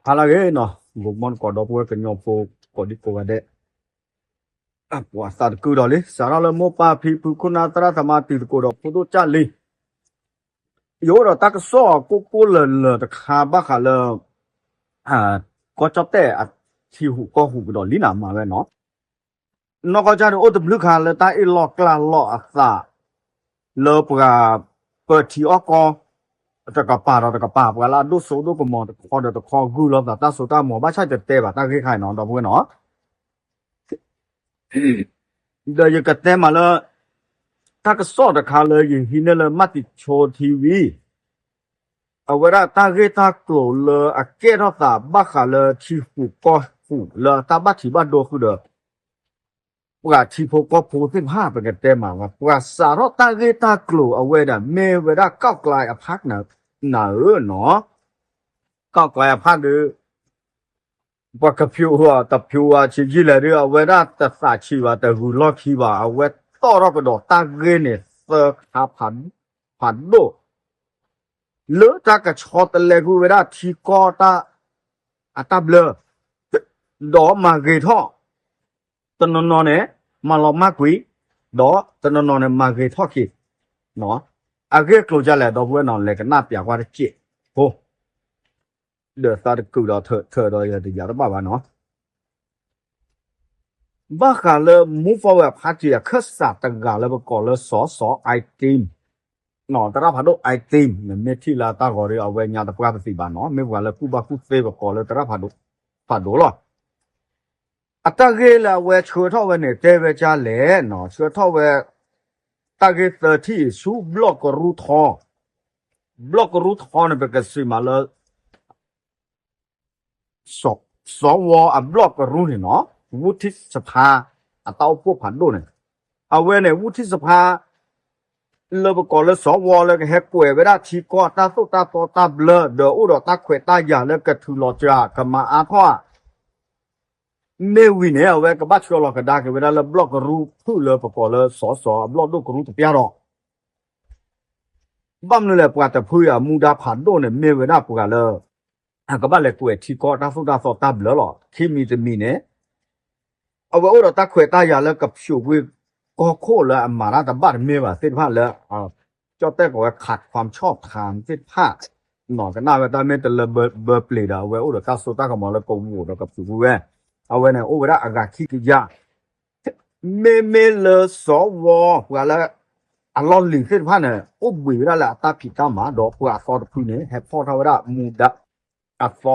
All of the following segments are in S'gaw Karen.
ဟါလၢအဂ့ၤနီၤ, ဂီၤမုၢ်တကိးဒီပုၢ်ဝဲၢ်ကညီဖိ ကိးဒံကိးဂၤဒဲး, ပှၤသးတကုဒီးလံ စးထီၣ်လၢမိၢ်ပၢ်ဖံဖု ခိၣ်နၢ်သရၣ်သမါ တံၤသကိးဒီးဖိဒိၣ်ကၢ်လံ, ယအိၣ်ဒီးတၢ်ကစီၣ်ကိၢ်ကိၢ်လၢၤလၢၤတခါ ဘၣ်ဃးလၢ ကီၢ်ကၠီၣ်တဲၣ်အထံဟူးကီၢ်ဟူးကဒီးလံနၤ မၤဝဲနီၤ, နီၢ်ကီၢ်ကၠီၣ်တဲၣ်န့ၣ် အိၣ်တဘျုးခါလၢတၢ်အ့ၣ်လိာ်ကျါလိာ်အသး လၢပှၤ ပၢထံအီၣ်ကီၢ် တကပၤဒီးတကပၤ ပှၤလၢအဒိၣ်စိဒိၣ်ကမီၤတခီဒီးတခီ ဂုာ်လိာ်သးတၢ်စိတၢ်ကမီၤ ဘၣ်ဆၣ်ယတတဲဘၣ်တၢ်ဂ့ၢ်ခါအံၤနီၤ ဒီပုၢ်ဝဲၢ်နီၤ, ဒီးယကတဲမးလၢ တၢ်ကစီၣ်တခါလၢယဟံးန့ၢ်လၢ မၢ်တံၤဆိ ထံဝံၤ အဝဲဒၣ်တၢ်ဂ့ၢ်တၢ်ကျိၤလၢအကဲထီၣ်သးဘၣ်ဃးလၢထံဟူးကီၢ်ဟူးလၢအတၢ်ဘၣ်ထံးဘၣ်ဒိဃုာ်ဒီး ပှၤထံဖိကီၢ်ဖိသ့ၣ်တဖၣ် ပကတဲမးဝဲ ပှၤစးထီၣ်တၢ်ဂ့ၢ်တၢ်ကျိၤအဝဲဒၣ် မ့ၢ်ဝဲဒၣ် ကီၢ်ကၠီၣ်တဲၣ်အဖၣ်န့ၣ် နၤဧၢနီၤ, ကီၢ်ကၠီၣ်တဲၣ်အဖၣ်ဒီး ပှၤကဖၠိးအီၤတဖၠိးအီၤဆံးယံာ်လဲၣ်ဒီး အဝဲဒၣ်တသးဆံးဘၣ် တဂုၤလီၢ်ခံဘၣ် အဝဲတီၣ်ထီၣ်ကဒီးတၢ်ဂ့ၢ်န့ၣ် သၢခါ ဖးဒိၣ် လၢတၢ်ကဆီတလဲကွံာ်ဝဲဒၣ်ထံကီၢ် အတၢ်ဘျၢ ဒီးမၤဂ့ၤထီၣ် တနီၤနီၤန့ၣ် မၤလီၤမၢ်ကွံာ် ဒီးတနီၤနီၤန့ၣ် မၤဂ့ၤထီၣ်က့ၤ, အဂ့ၢ်အကျိၤဒ်လဲၣ် ဒီပုၢ်ဝဲၢ်နီၤ လဲၤကနၣ်ပၠးကွၢ်တစဲးဖိ ဒီးသးတကုာ်ဒီးထၢၣ်ထၢၣ်ဒီးယတယာ်တဘၣ်ဘၣ်နီၤ, ဘၣ်ဃးလၢ Move Forward Party အခၢၣ်စးတဂၤလၢပကိးလၢ စီၤစီၤ I Team သရၣ်ဖးဒိၣ် I Team နမ့ၢ်ထံၣ်လၢအတၢ်ဂီၤဒီး အဝဲညါတပှၢ်ပသံးဘၣ်နီၤ မ့ၢ်ပှၤလၢကူၣ်ဘၣ်ကူၣ်သ့ပကိးလၢသရၣ်ဖးဒိၣ် ဖးဒိၣ်လီၤ. အတၢ်ဂ့ၢ်လၢအဝဲဆှၢထီၣ်ဝဲန့ၣ် တဲဝဲဒ်လဲၣ်နီၤ ဆှၢထီၣ်ဝဲ တၢ်ဂ့ၢ်သၢထံၣ်ဆူဘျီၣ်ကရူၢ်ထီ, ဘျီၣ်ကရူၢ်ထီန့ၣ် ပကစံးမးလၢ စီၤဝီအဘျီၣ်ကရူၢ်န့ၣ်နီၤ ဝူထံၣ်စဖါ အတၢ်အိၣ်ဖှိၣ်ဖးဒိၣ်န့ၣ် အဝဲန့ၣ် ဝူထံၣ်စဖါ လၢပကိးလၢစီၤဝီလၢကဟဲကွဲးဝဲဒၣ်ထံကီၢ်တၢ်သိၣ်တၢ်သီတၢ်ဘျၢ ဒီးအိၣ်ဒီးတၢ်ခွဲးတၢ်ယာ်လၢကထုးလီၤစှၤ ကမၤအါထီၣ်ဧါ မ့ၢ်ဝံၤန့ၣ် အဝဲကဘၣ်ဆှၢလီၤကဒါက့ၤဝဲဒၣ်လၢဘျီၣ်ကရူၢ်ဖုၣ်လၢပကိးလၢစီၤစီၤအဘျီၣ်ဒိၣ်ကရူၢ်တပျၢ်ဒီး ဘၣ်မနုၤလဲၣ် ပှၤတဖုအံၤအမူဒါဖးဒိၣ်န့ၣ် မ့ၢ်ဝဲဒၣ်ပှၤလၢ အကဘၣ်လဲၤကွဲးထံကီၢ်တၢ်သိၣ်တၢ်သီတၢ်ဘျၢလီၤ. ခံမံၤတမံၤန့ၣ် အဝဲအိၣ်ဒီးတၢ်ခွဲးတၢ်ယာ်လၢကဖျိးကွံာ်ကီၢ်ခိၣ်လၢအမၤတၢ်တဘၣ်တမ့ၢ်ဘၣ်သ့ၣ်တဖၣ်လၢ ကၠီၣ်တဲၣ်ကိးဝဲ ခးခွမ်ဆီၣ်ထၣ်သ့ၣ်တဖၣ် နီၤ ကနၣ်ဝဲတၢ်မ့ၢ်တလၢဘၢပျ့ၤဒီး အဝဲအိၣ်ဒီးတၢ်စိတၢ်ကမီၤလၢကဝီၤဒီးကဖျိးကွံာ်ဝဲ အဝဲန့ၣ်အိၣ်ဝဲဒၣ်အဂၤခံကယၤ မ့မ့ၢ်လၢစီၤဝီ ပှၤလၢ အလီၢ်လံၤသ့ၣ်တဖၣ်န့ၣ် အိၣ်ဘှံးဝဲဒၣ်လၢအတၢ်ဖံးတၢ်မၤ ဒီးပှၤအသီတဖုန့ၣ် ဟဲဖီၣ်ထီၣ်ဝဲဒၣ်မူဒါ အသီ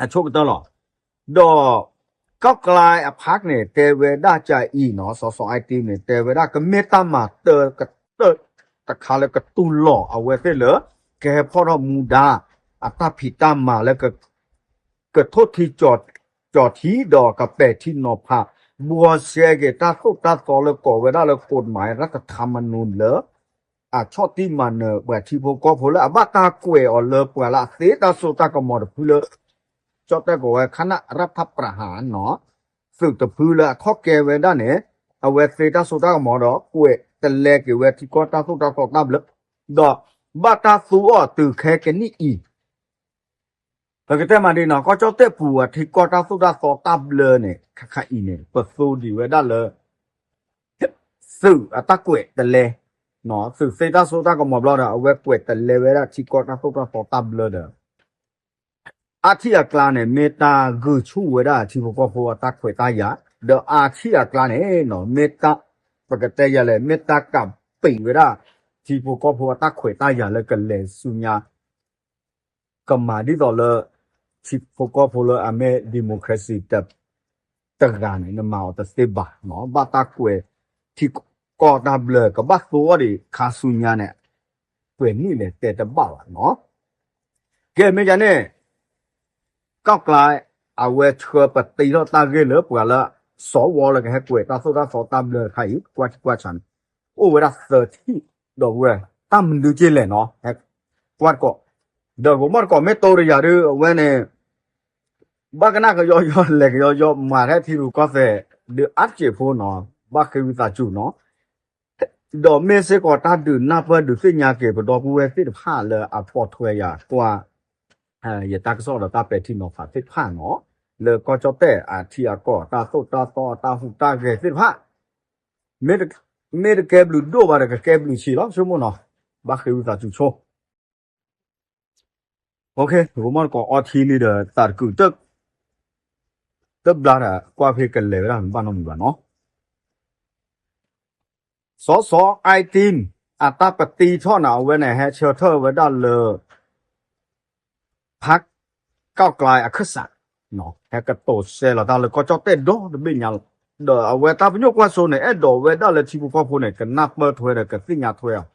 အဆိကတၢၢ်လီၤ. ဒီး ကီၢ်ကၠီၣ်တဲၣ်အဖၣ်န့ၣ် တဲဝဲဒၣ်ကအံၤနီၤ စီၤစီၤ I Team န့ၣ် တဲဝဲဒၣ်ကမ့ၢ်တၢ်မၤတၢၢ်ကတၢၢ် တခါလၢကတူၢ်လိာ်အဝဲသ့ၣ်လၢ ကဟဲဖီၣ်ထီၣ်မူဒါ အတၢ်ဖံးတၢ်မၤလၢ ကထိၣ်ထံကၠီၤထံဒီးကပဲာ်ထံနီၤဖး ဘှီစဲက့ၤတၢ်သိၣ်တၢ်သီလၢကိးဝဲဒၣ်လၢ ကိးမၤရၢ်တထါမနုၤလၢ အဆီၣ်တံၢ်မၤနၢၤပှၤထံဖိကီၢ်ဖိလၢအဘၣ်တၢ်ကွဲးအီၤလၢပှၤလၢအသ့တၢ်စိတၢ်ကမီၤတဖုလၢ ကၠီၣ်တဲၣ်ကိးဝဲ ခနၣ်ရၣ်ထၣ်ပြၣ်ဟၣ်နီၤ သုးတဖုလၢအခီၣ်ကဲဝဲဒၣ်န့ၣ် အဝဲသ့တၢ်စိတၢ်ကမီၤဒီး ကွဲးတလဲက့ၤဝဲထံကီၢ်တၢ်သိၣ်တၢ်သီတၢ်ဘျၢ ဒီးဘၣ်တၢ်သူအီၤတုၤခဲကနံၣ်အံၤ ပကတဲမးဒ်နီၤ ကီၢ်ကၠီၣ်တဲၣ်ပူၤအထံကီၢ်တၢ်သိၣ်တၢ်သီတၢ်ဘျၢန့ၣ် ခါခါအံၤန့ၣ် ပသိဒံးဝဲဒၣ်လၢ သုးအတၢ်ကွဲးတလဲ, သုးသ့တၢ်စိတၢ်ကမီၤဘျီဒီး အဝဲကွဲးတလဲဝဲဒၣ်ထံကီၢ်တၢ်သိၣ်တၢ်သီတၢ်ဘျၢဒီး အါထံၣ်အကျါန့ၣ် မ့ၢ်တၢ်ဂုာ်ဆူၣ်ဝဲဒၣ်ထံဖိကီၢ်ဖိအတၢ်ခွဲးတၢ်ယာ်, ဒီးအါထံၣ်အကျါန့ၣ် မ့ၢ်တၢ် ပကတဲယၤလဲၣ် မ့ၢ်တၢ်ကးပံးဝဲဒၣ် ထံဖိကီၢ်ဖိအတၢ်ခွဲးတၢ်ယာ်လၢကလဲၤဆူညါ ကမၤဒ်သိးလၢ ထံဖိကီၢ်ဖိလၢအမ့ၢ် democracy တဂၤန့ၣ် နမၤအီၤတသ့ဘၣ်နီၤ, ဘၣ်တၢ်ကွဲးထံကီၢ်တၢ်ဘျၢ ကဘၣ်သိအီၤဒံးခါဆူညါန့ၣ် ကွဲးနံၣ်လဲၣ်တဲတဘၣ်ဘၣ်နီၤ. ကဲ မ့ၢ်ယၤန့ၣ် ကီၢ်ကၠီၣ်တဲၣ် အဝဲဆှၢပတံထီၣ်တၢ်ဂ့ၢ်လၢပှၤလၢ စီၤဝီလၢကဟဲကွဲးတၢ်သိၣ်တၢ်သီတၢ်ဘျၢတခါအံၤ ကွၢ်ထံကွၢ်ဆးန့ၣ် အိၣ်ဝဲဒၣ်သၢထံၣ်ဒီးဝဲ တၢ်မနုၤက့လဲၣ်နီၤ, ဟဲကွၢ်တကိး, ဒီးဂီၤမီၢ်တကိးမ့ၢ်တိတယၤဒုး အဝဲန့ၣ် ဘၣ်ကနၣ်ကယီယီလဲၤကယီယီ မၤထဲထံရူၢ်ကီၢ်သဲး ဒုးအါတစဲးဖိနီၤ, ဘၣ်ဃ့ဝံသးစူၤနီၤ, ဒီးမ့ၢ်စ့ၢ်ကီးတၢ်ဒုးနၢ်ပၢၢ်ဒုးသ့ၣ်ညါက့ၤ ပဒီပုၢ်ဝဲၢ်သ့ၣ်တဖၣ်လၢအပိာ်ထွဲယၤကွၢ် ယတၢ်ကစီၣ်ဒီးတၢ်ပဲာ်ထံနီၤဖးသ့ၣ်တဖၣ်နီၤ, လၢကီၢ်ကၠီၣ်တဲၣ်အထံအကီၢ် တၢ်သိၣ်တၢ်သီအတၢ်ဟူးတၢ်ဂဲၤသ့ၣ်တဖၣ်, မ့ၢ်တ, မ့ၢ်တကဲဘျုးဒိၣ်ဘၣ်ဒီးကကဲဘျုးဆံးလီၤ ဆိကမိၣ်နီၤ, ဘၣ်ဃ့ဝံသးစူၤဆိ ဂိမီၢ်တကိးအီထံလံဒီး သးတကုာ် တဘျါဒီး ကွၢ်ဖဲကလဲၤဝဲဒၣ်မ့ၢ်ဘၣ်နီတမံၤဘၣ်နီၤ, စီၤစီၤ I T အတၢ်ပတံထီၣ်န့ၣ် အဝဲန့ၣ်ဟဲဆၢထၢၣ်ဝဲဒၣ်လၢ ဖး ကီၢ်ကျါအခၢၣ်စး, ဟဲကတိၤဆဲးလီၤတၢ်လၢကီၢ်ကၠီၣ်တဲၣ်ဒီတဘ့ၣ်ညါလီၤ, ဒီးအဝဲတၢ်ပညိၣ်ကွၢ်စိန့ၣ် အဲၣ်ဒိးဝဲဒၣ်လၢထံဖိကီၢ်ဖိန့ၣ် ကနၢ်ပၢၢ်ထွဲဒီးကသ့ၣ်ညါထွဲအီၤ,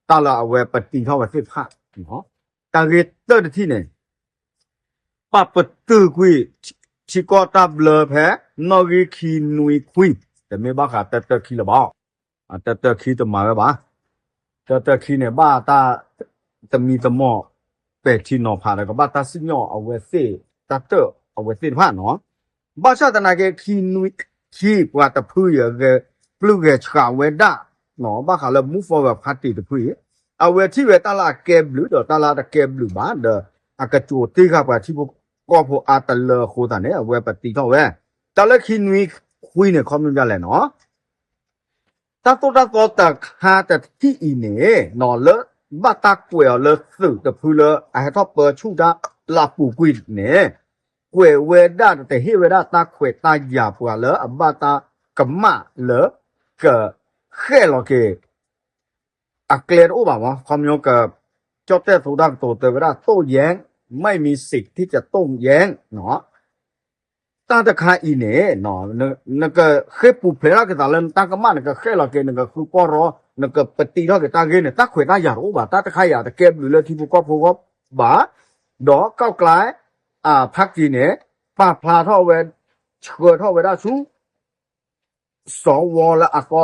တၢ်လၢအဝဲပတံထီၣ်ဝဲသ့ၣ်တဖၣ်, တၢ်ဂ့ၢ်တၢၢ်တထံၣ်န့ၣ် ပာ်ပတုာ်ကွံာ် ထံကီၢ်တၢ်ဘျၢဖဲ နီၣ်ဂံၢ်ခံနွံခွံ, တမ့ၢ်ဘၣ်ဃးတၢတၢခံလၢၤဘၣ်, တၢတၢခံတမၤဝဲဘၣ်, တၢတၢခံန့ၣ် ဘၣ်တၢ် တမံၤတမီၢ် ပဲာ်ထံနီၤဖးဒီးကဘၣ်တၢ်စံၣ်ညီၣ်အဝဲသ့ၣ် တၢ်တၢၣ်အဝဲသ့ၣ်တဖၣ်နီၤ, ဘၣ်ဆၣ်သနာ်က့ ခံနွံခံ ပှၤတဖုအံၤ ပျုၢ်ဂဲၤဆှးဝဲဒၣ် ဘၣ်ဃးလၢ Move Forward Party တဖုအံၤ အဝဲထံၣ်ဝဲတၢ်လၢအကဲဘျုးဒီးတၢ်လၢအတကဲဘျုးဘၣ်ဒီး အကစူးတ့ၢ်ဃာ်ပှၤထံဖိကီၢ်ဖိအါတလၢအဃိသတးန့ၣ် အဝဲပတံထီၣ်ဝဲ, တၢ်လၢခံနွံခွံန့ၣ် ခီပညီဒ်လဲၣ်နီၤ, တၢ်သိၣ်တၢ်သီတခါတထံၣ်အံၤန့ၣ် လၢ ဘၣ်တၢ်ကွဲးအီၤလၢသုးတဖုလၢအဟဲထီၣ်ပၢဆူၣ်တၢ်လၢအပူၤကွံာ်န့ၣ် ကွဲးဝဲဒၣ်ဒီးတဟ့ၣ်ဝဲဒၣ်တၢ်ခွဲးတၢ်ယာ်ပှၤလၢအဘၣ်တၢ်ကမၣ်လၢ က ဃဲၣ်လီၤက့ၤ အကျဲတအိၣ်ဘၣ်မး, ခီပညီက ကၠီၣ်တဲၣ်သိတၢ်ကတိၤတဲဝဲဒၣ် သိၣ်ယဲၢ်, မ့ၢ်မံၤစံးထံၣ်ကသိၣ်ယဲၢ် တၢ်တခါအံၤန့ၣ် နကဃ့ၢ်ပူၤဖျဲးထီၣ်က့ၤသးလၢနတၢ်ကမၣ် နကဃဲၣ်လီၤက့ၤ နကဃုပီၢ်ရီ နကပတံထီၣ်က့ၤတၢ်ဂ့ၢ်န့ၣ် တၢ်ခွဲးတၢ်ယာ်တအိၣ်ဘၣ်, တၢ်တခါအံၤတကဲဘျုးလၢထံဖိကီၢ်ဖိဂီၢ်ဘၣ်, ဒီးကီၢ်ကျါ အဖးကံၤန့ၣ် ပာ်ဖျါထီၣ်ဝဲ ဆှၢထီၣ်ဝဲဒၣ်ဆူ စီၤဝီလၢအသီ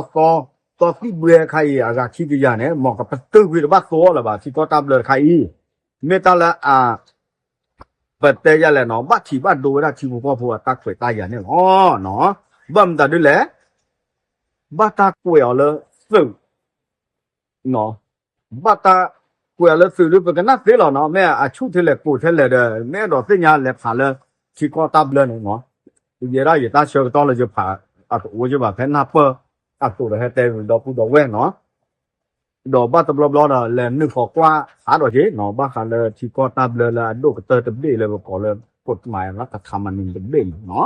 သီ, သီသံၣ်ဘှဲခါအံၤ အဂၤခံကယၤန့ၣ် မ်ကပတုာ်ကွံာ်တဘၣ်သိလၢၤဘၣ် ထံကီၢ်တၢ်ဘျၢတခါအံၤ, မ့ၢ်တၢ်လၢအ ပတဲယၤလဲၣ်နီၤ ဘၣ်ထံးဘၣ်ဒိဝဲဒၣ်ထံဖိကီၢ်ဖိအတၢ်ခွဲးတၢ်ယာ်န့ၣ်လီၤ. ဘၣ်မတၤဒ်လဲၣ်, ဘၣ်တၢ်ကွဲးအီၤလၢသုး ဘၣ်တၢ်ကွဲးအီၤလၢသုးဒ်ပကနၣ်သ့လီၤနီၤ, မ့ၢ်အဆူၣ်ထဲလဲၣ်ကိးထဲလဲၣ်ဒီး မ့ၢ်အဲၣ်ဒိးသ့ၣ်ညါလဲၤဖးလၢထံကီၢ်တၢ်ဘျၢန့ၣ်နီၤ, ယဲဒၣ်ယတၢ်ဆၢကတီၢ်လၢယဖးအတအိၣ်ယဘၣ်ဖဲနၢ်ပၢၢ်အသိးဒီးဟဲတဲဒီပုၢ်ဒီဝဲၢ်နီၤ ဒီးဘၣ်တဘျီဘျီဒီး လဲၤနုာ်ဃီၤကွၢ်ဖးဒီးက့ၤနီၤ, ဘၣ်ဃးလၢထံကီၢ်တၢ်ဘျၢလၢအဒိၣ်ကတၢၢ်တဘ့ၣ်လၢပကိးလၢ ကတိမၤလၢကထါမနုၤတဘ့ၣ်န့ၣ်နီၤ,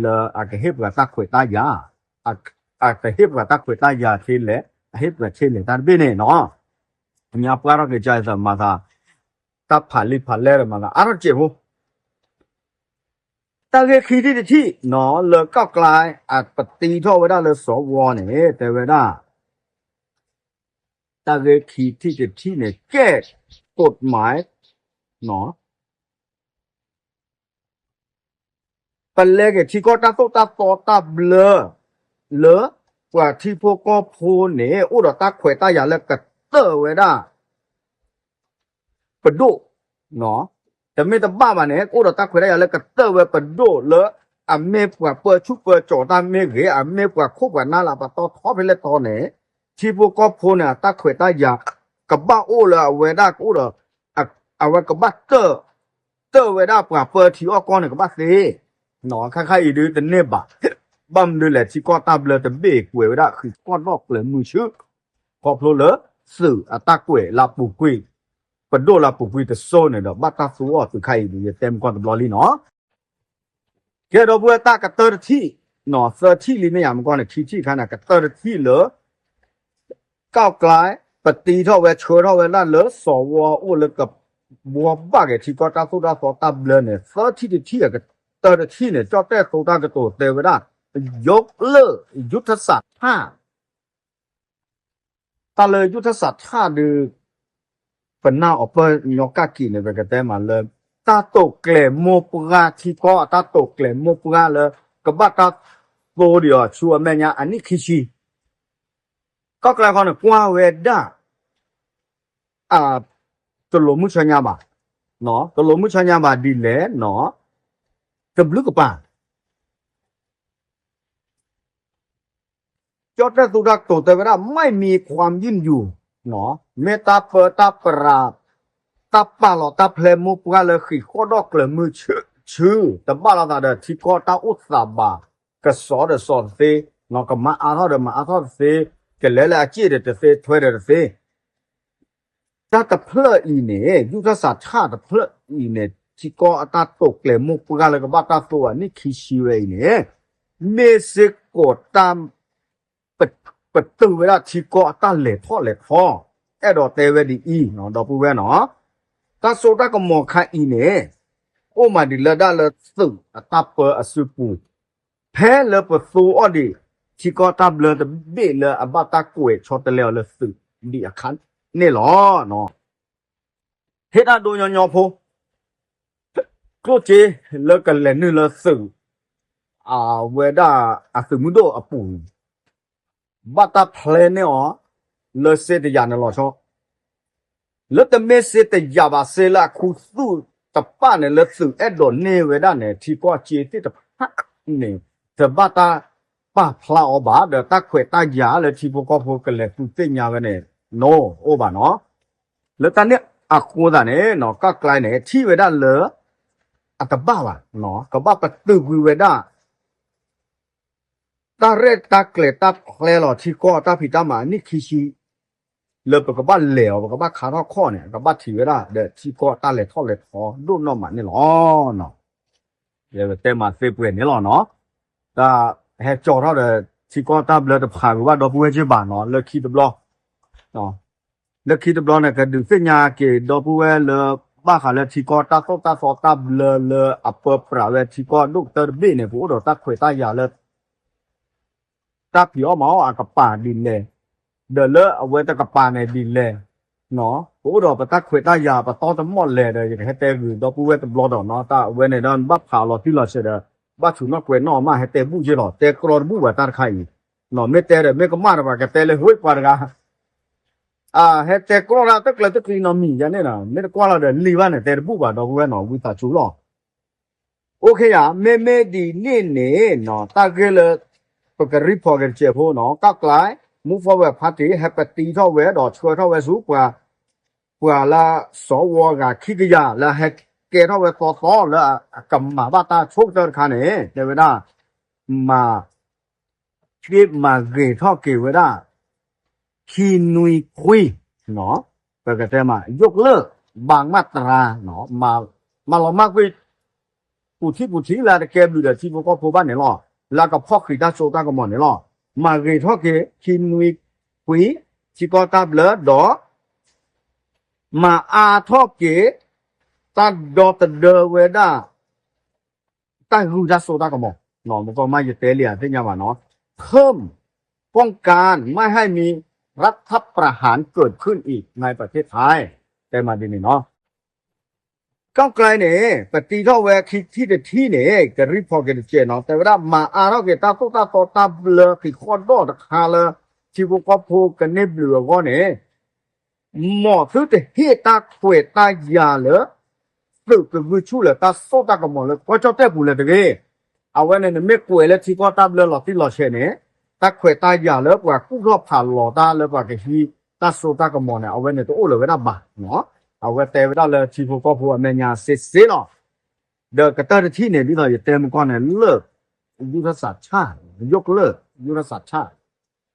လၢအကဟ့ၣ်ပှၤတၢ်ခွဲးတၢ်ယာ်, အကဟ့ၣ်ပှၤတၢ်ခွဲးတၢ်ယာ်ထဲလဲၣ်, အဟ့ၣ်ပှၤထဲလဲၣ်တၢ်တဘ့ၣ်န့ၣ်နီၤ, ညါပှၢ်ထီၣ်က့ၤကၢ်သးမၤသး, တၢ်ဖးလံာ်ဖးလဲၢ်ဒီးမၤသးအါထီၣ်စဲးဖိ တၢ်ဂ့ၢ်ခံထံၣ်တထံၣ်နီၤ လၢကီၢ်ကျါအပတံထီၣ်ဝဲဒၣ်လၢစီၤဝီန့ၣ် တဲဝဲဒၣ် တၢ်ဂ့ၢ်ခံထံၣ်တထံၣ်န့ၣ် ကဲ ကိးမး ပလဲက့ၤထံကီၢ်တၢ်သိၣ်တၢ်သီတၢ်ဘျၢ လၢပှၤထံဖိကီၢ်ဖိန့ၣ် အိၣ်ဒီးတၢ်ခွဲးတၢ်ယာ်လၢကတၢၢ်ဝဲဒၣ် ပဒိၣ်, တမ့ၢ်တဘၣ်ဘၣ်န့ၣ် ကအိၣ်ဒီးတၢ်ခွဲးတၢ်ယာ်လၢကတၢၢ်ဝဲပဒိၣ်လၢ အမ့ၢ်ပှၤပၢဆူၣ်ပၢစိးတၢ်မ့ၢ်ဂ့ၤ, အမ့ၢ်ပှၤခိၣ်ပှၤနၢ်လၢပတီၢ်ထီဖဲလဲၣ်ထီန့ၣ်, ထံဖိကီၢ်ဖိန့ၣ် အတၢ်ခွဲးတၢ်ယာ် ကဘၣ်အိၣ်လၢအဝဲဒၣ်ကအိၣ်ဒီး အဝဲကဘၣ်တၢၢ် တၢၢ်ဝဲဒၣ်ပှၤပၢထံအီၣ်ကီၢ်န့ၣ် ကဘၣ်သ့ ခါခါအံၤဒုးတန့ၢ်ဘၣ်, ဘၣ်မနုၤလဲၣ် ထံကီၢ်တၢ်ဘျၢတဘ့ၣ်ကွဲးဝဲဒၣ်ဃံးကီၢ်ဒီၣ်ကျဲၤမုာ်ဆူၣ်, ခီဖျိလၢသုးအတၢ်ကွဲးလၢအပူၤကွံာ်, ပဒိၣ်လၢအပူၤကွံာ်တစိၤန့ၣ်ဒီး ဘၣ်တၢ်သူအီၤသုးခါအံၤဒုး ယတဲမ့ၢ်ကီၢ်တဘျီလံနီၤ. ကဲဒီပုၢ်ဝဲၢ်တၢ်ကတၢၢ်တထံၣ်, သၢထံၣ်လံမ့ၢ်ယၤမ့ၢ်ကီၢ်န့ၣ် ခံထံၣ်ခါန့ၣ် ကတၢၢ်တထံၣ်လၢ ကီၢ်ကျါ ပတံထီၣ်ဝဲဆှၢထီၣ်ဝဲဒၣ်လၢစီၤဝီအိၣ်လၢကဘှီဘၣ်က့ၤထံကီၢ်တၢ်သိၣ်တၢ်သီတၢ်ဘျၢန့ၣ် သၢထံၣ်တထံၣ်အကတၢၢ်တထံၣ်န့ၣ် ကၠီၣ်တဲၣ်သိတၢ်ကတိၤတဲဝဲဒၣ် ယိးလၢ ယုၢ်ထၣ်စးထၣ် တၢ်လၢယုၢ်ထၣ်စးထၣ်ဒုး ပနၢ်အီၤပၢၢ်ညီကၣ်ကံးန့ၣ် ပကတဲမးလၢ တၢ်တိာ်ကျဲၤမိၢ်ပှၢ်ထံကီၢ် တၢ်တိာ်ကျဲၤမိၢ်ပှၢ်လၢ ကဘၣ်တၢ်သိဒံးအီၤဆူအမဲာ်ညါအနံၣ်ခံဆံ ကီၢ်ကျါခီန့ၣ် ကွၢ်ဝဲဒၣ် တလိၤမုၢ်ဆၢညါဘၣ်, တလိၤမုၢ်ဆၢညါဘၣ်ဒ်လဲၣ်နီၤ, တဘျုးကပၤ ကၠီၣ်တဲၣ်သူတၢ်ကတိၤတဲဝဲဒၣ် ไม่มีความยืดหยุ่น မ့ၢ်တၢ်ပၢတၢ်ပြး တၢ်ပာ်လီၤတၢ်ဖျဲမိၢ်ပှၢ်လၢဃံးဃီၣ်ဒီၣ်ကျၢၤမုၢ်ဆူၣ်, တဘၣ်လိာ်သးဒီးထံကီၢ်တၢ်အိၣ်သးဘၣ်, ကစီဒီးစီတသ့, ကမၤအါထီၣ်ဒီးမၤအါထီၣ်တသ့, ကလဲၤလၢအစ့ၣ်ဒီးတသ့, ထွဲဒီးတသ့ တၢ်တဖျၢၣ်အံၤန့ၣ် ယူၢ်ထီၣ်စးထၣ်တဖျၢၣ်အံၤန့ၣ် ထံကီၢ်အတၢ်တိာ်ကျဲၤမိၢ်ပှၢ်လၢကဘၣ်တၢ်သိအနံၣ်ခံဆံဝဲအံၤန့ၣ် မ့ၢ်စ့ၢ်ကီးတၢ် ပတုာ်ဝဲဒၣ်ထံကီၢ်အတၢ်လဲၤထီၣ်လဲၤထီ, အဲၣ်ဒိးတဲဝဲဒ်အံၤ ဒီပုၢ်ဝဲၢ်နီၤ, တၢ်စိတၢ်ကမီၤခါအံၤန့ၣ် အိၣ်မးဒံးလၢဒၣ်လၢသုးအတၢ်ပၢအစုပူၤ, ဖဲလၢပသိအီၤဒံး ထံကီၢ်တၢ်ဘျၢတဘ့ၣ်လၢအဘၣ်တၢ်ကွဲးဆီတလဲအီၤလၢသုးဒံးအခါန့ၣ်လီၤ. ဟ့ၣ်တၢ်ဒိညီညီဖိ ကျိၣ်စ့လၢကလဲၤနုာ်လၢသုး အဝဲဒၣ်အသုးမုၢ်ဒိၣ်အပူၤန့ၣ် ဘၣ်တၢ်ဖျဲန့ၢ်အီၤ လၢစ့တယၤန့ၣ်လီၤဆီ, လၢတမ့ၢ်စ့တယၤဘၣ် စ့လၢအခူသူၣ်တပၣ်န့ၣ် လၢသုးအဲၣ်ဒိးန့ၢ်ဝဲဒၣ်န့ၣ် ထံကီၢ်စ့သ့ၣ်တဖၣ်န့ၣ် တဘၣ်တၢ်ပာ်ဖျါအီၤဘၣ် ဒီးတၢ်ခွဲးတၢ်ယာ်လၢထံဖိကီၢ်ဖိကလဲၤသူသ့ၣ်ညါဝဲန့ၣ် နအိၣ်ဘၣ်နီၤ. လၢတၢ်န့ၣ်အဃိသတးန့ၣ် ကီၢ်ကျဲန့ၣ် ထံၣ်ဝဲဒၣ်လၢ အတဘၣ်ဘၣ်, ကဘၣ်ပတုာ်ကွံာ်ဝဲဒၣ် တၢ်ရဲၣ်တၢ်ကျဲၤတၢ်ဖျဲလီၤထံကီၢ်တၢ်ဖံးတၢ်မၤအနံၣ်ခံဆံ လၢပကဘၣ်လဲၤအီၤ ပကဘၣ်ခါထီၣ်ခီၣ်န့ၣ် ကဘၣ်ထံၣ်ဝဲဒၣ်ဒီးထံကီၢ်တၢ်လဲၤထီၣ်လဲၤထီဒိၣ်နီၢ်မးန့ၣ်လီၤ. ယတဲမၤသ့ပှဲၤန့ၣ်လီၤနီၤ. တၢ်ဟဲကၠီထီၣ်ဒီး ထံကီၢ်တၢ်ဘျၢတဖးဂ့ၤဘၣ်ဒီပုၢ်ဝဲၢ်က့ဘၣ်နီၤ လၢခံတဘျီ လၢခံတဘျီန့ၣ် ကဒုးသ့ၣ်ညါက့ၤဒီပုၢ်ဝဲၢ်လၢ ဘၣ်ဃးလၢထံကီၢ်တၢ်သိၣ်တၢ်သီတၢ်ဘျၢလၢအပၢပြးဝဲထံကီၢ်ဒိၣ်ကတၢၢ်တဘ့ၣ်န့ၣ် ပအိၣ်ဒီးတၢ်ခွဲးတၢ်ယာ်လၢ တၢ်ဖံးအီၣ်မၤအီၣ်အကပၤဒ်လဲၣ်, ဒီးလၢအဝဲတကပၤန့ၣ်ဒ်လဲၣ်, ပအိၣ်ဒီးပတၢ်ခွဲးတၢ်ယာ်ပတီၢ်တမီၢ်လဲၣ်ဒီး ယကဟဲတဲဂ့ၤဒီပုၢ်ဝဲၢ်တဘျီဒီးနီၤ တၢ်အဝဲန့ၣ်ဒီးဘၣ်ဖးအီၤလီၤတံၢ်လီၤဆဲးဒီး ဘၣ်ဆူၣ်နီၣ်ကွဲးနီၣ်အီၤမး ဟဲတဲဘူၣ်က့လီၤ တဲကြီတဘူၣ်ဘၣ်တၢ်တခါအံၤ, မ့ၢ်တဲဒီးမ့ၢ်ကမၣ်တဘၣ် ကတဲလၢဟ့ၣ်ပှၤတဂၤ အဟဲတဲကြီတၢ်တကျၢၤတကျံၤနီတမံၤယၤန့ၣ်နီၤ မ့ၢ်တကွၢ်လီၤဒီးလံာ်ဘၣ်န့ၣ် တဲတဘူၣ်ဘၣ်ဒီပုၢ်ဝဲၢ်နီၤ ဝံသးစူၤလီၤ. အိၣ်ခ့ယၤ မ့မ့ၢ်ဒ်န့ၣ်န့ၣ်နီၤ တၢ်ဂ့ၢ်လၢ ပက report က့ၤတစဲးဖိနီၤ ကီၢ်ကျဲ Move Forward Party ဟဲပတံထီၣ်ဝဲဒီးဆှၢထီၣ်ဝဲဆူ ပှၤလၢ စီၤဝီဂၤခံကယၤ လၢဟဲကဲထီၣ်ဝဲသီသီလၢအကမၤဘၣ်တၢ်ဆိကတၢၢ်တခါန့ၣ် တဲဝဲဒၣ် မၤ က့မၤဂ့ၤထီၣ်က့ၤဝဲဒၣ် ခံနွံခွံ ပကတဲမး ယိၣ်ကလၢၢ် ဘၣ်မးတရါ မၤလီၤမၢ်ကွံာ် ပူၤထံၣ်ပူၤထံးလၢတကဲဘျုးဒီးထံဖိကီၢ်ဖိဘၣ်န့ၣ်လီၤ. လၢကဖီၣ်ဃံးတၢ်စိတၢ်ကမီၤန့ၣ်လီၤ. မၤဂ့ၤထီၣ်က့ၤ ခံနွံခွံ ထံကီၢ်တၢ်ဘျၢဒီး မၤအါထီၣ်က့ၤ တၢ်ဒီသဒၢဝဲဒၣ် တၢ်ဂုၤတၢ်စိတၢ်ကမီၤ မ့ၢ်ကီမးယတဲလံဧါသ့ၣ်ညါဘၣ်နီၤ เพิ่มป้องกันไม่ให้มีรัฐประหารเกิดขึ้นอีกในประเทศไทย တဲမးဒ်န့ၣ်နီၤ ကီၢ်ကျဲန့ၣ် ပတံထီၣ်ဝဲခံထံၣ်တထံၣ်န့ၣ် က report က့ၤတစဲးနီၤ တဲဝဲဒၣ်မၤအါထီၣ်က့ၤတၢ်သိၣ်တၢ်သီတၢ်ဘျၢဃံးဃီၣ်ဒီၣ်တခါလၢ ထံဖိကီၢ်ဖိကန့ၢ်ဘျုးအဂီၢ်န့ၣ် မ်သုတဟ့ၣ်တၢ်ခွဲးတၢ်ယာ်လၢ သုးကဂုာ်ဆူၣ်လၢတၢ်စိတၢ်ကမီၤလၢကီၢ်ကၠီၣ်တဲၣ်ပူၤလၢၤတဂ့ၤ. အဝဲန့ၣ်နမ့ၢ်ကွဲးလၢထံကီၢ်တၢ်ဘျၢလီၤတံၢ်လီၤဆဲးန့ၣ် တၢ်ခွဲးတၢ်ယာ်လၢပှၤကူၣ်ထီၣ်ဖးလီၤတၢ်လၢပှၤကဟံးတၢ်စိတၢ်ကမီၤန့ၣ် အဝဲန့ၣ်တအိၣ်လၢၤဝဲဒၣ်ဘၣ်. အဝဲတဲဝဲဒၣ်လၢထံဖိကီၢ်ဖိအမဲာ်ညါစ့စ့လီၤ. ဒီးကတၢၢ်တထံၣ်န့ၣ် ဒ်သိးယတဲမုၢ်ကီၢ်န့ၣ် လၢ ယူၢ်ထီၣ်စးထၣ် ယိၣ်ကလၢၢ် ယူၢ်ထီၣ်စးထၣ်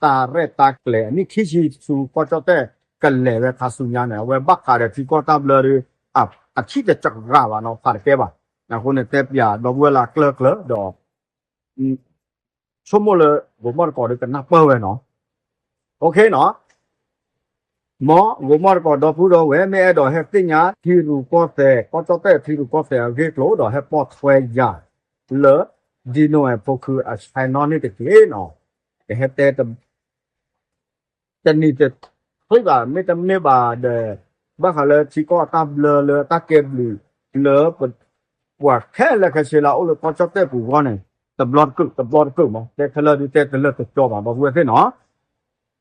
တၢ်ရဲၣ်တၢ်ကျဲၤအနံၣ်ခံဆံဆူကီၢ်ကၠီၣ်တဲၣ်ကလဲၤဝဲခါဆူညါန့ၣ် အဝဲဘၣ်ဃးဒီးထံကီၢ်တၢ်ဘျၢဒီး အထံၣ်တစှၤဘၣ်နီၤ ဖးတကဲဘၣ်. အဃိန့ၣ် တဲပၠးဒီပုၢ်ဝဲၢ်လၢအကျၢၢ်ကျၢၤဒီး ဆိကမိၣ်လၢ ဂိၤမီၢ်တကိးဒီးကနၢ်ပၢၢ်ဝဲနီၤ OK နီၤ မ်ဂိၤမီၢ်တကိးဒီပုၢ်ဒီဝဲၢ် မ့ၢ်အဲၣ်ဒိးဟဲသ့ၣ်ညါထံရူၢ်ကီၢ်သဲး ကီၢ်ကၠီၣ်တဲၣ်ထံရူၢ်ကီၢ်သဲးအဂ့ၢ်အကျိၤ ဒီးဟဲပိာ်ထွဲယၤလၢ ဒံနိၣ်အဲၣ်ဖိခုအ channel န့ၣ်တက့ၢ်နီၤ. ကဟဲတဲ တနံၤတချ့ဘၣ် မ့တမ့ၢ်ဘၣ်ဒီး ဘၣ်ဃးလၢထံကီၢ်အတၢ်ဘျၢလၢတၢ်ကဲဘျုးလၢ ပှၤခဲလၢာ်ခဲဆ့လၢအအိၣ်လၢကီၢ်ကၠီၣ်တဲၣ်ပူၤအဂီၢ်န့ၣ် တဘျီတကုာ် တဘျီတကုာ်မး တဲခဲလၢာ်ဒုးတဲတလၢာ်တကၠီဘၣ် ဒီပုၢ်ဝဲၢ်သ့ၣ်နီၤ.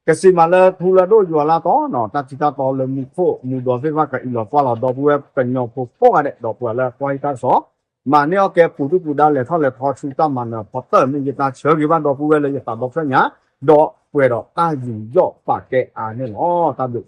ကစံးမးလၢထူလၢဒိၣ်ယွၤလၢတီနီၤ တၢ်ထံတၢ်တီလၢမူခိၣ်မူဒီသ့ၣ်တဖၣ်ကအံးလီၤကွၢ်လီၤ ဒီပုၢ်ဝဲၢ်ကညီဖိကိးဂၤဒဲး ဒီးပှၤလၢကွၢ်ဟံၣ်တၢ်ကစီၣ် မၤန့ၢ်အီၣ်ကဲပူၤဒုၣ်ပူၤဒါလဲၤထီၣ်လဲၤထီဆူတၢ်မၤနၢၤဖီတၢၣ် မ့ၢ်ယတၢ်ဆၢဂ့ၤဘၣ်ဒီပုၢ်ဝဲၢ်လၢယသးဒီဖျၢၣ်ညါ ဒီးပှဲၤဒီးတၢ်ယူးယီၣ်ပာ်ကဲအါန့ၣ်လီၤ. တၢ်ဘျုး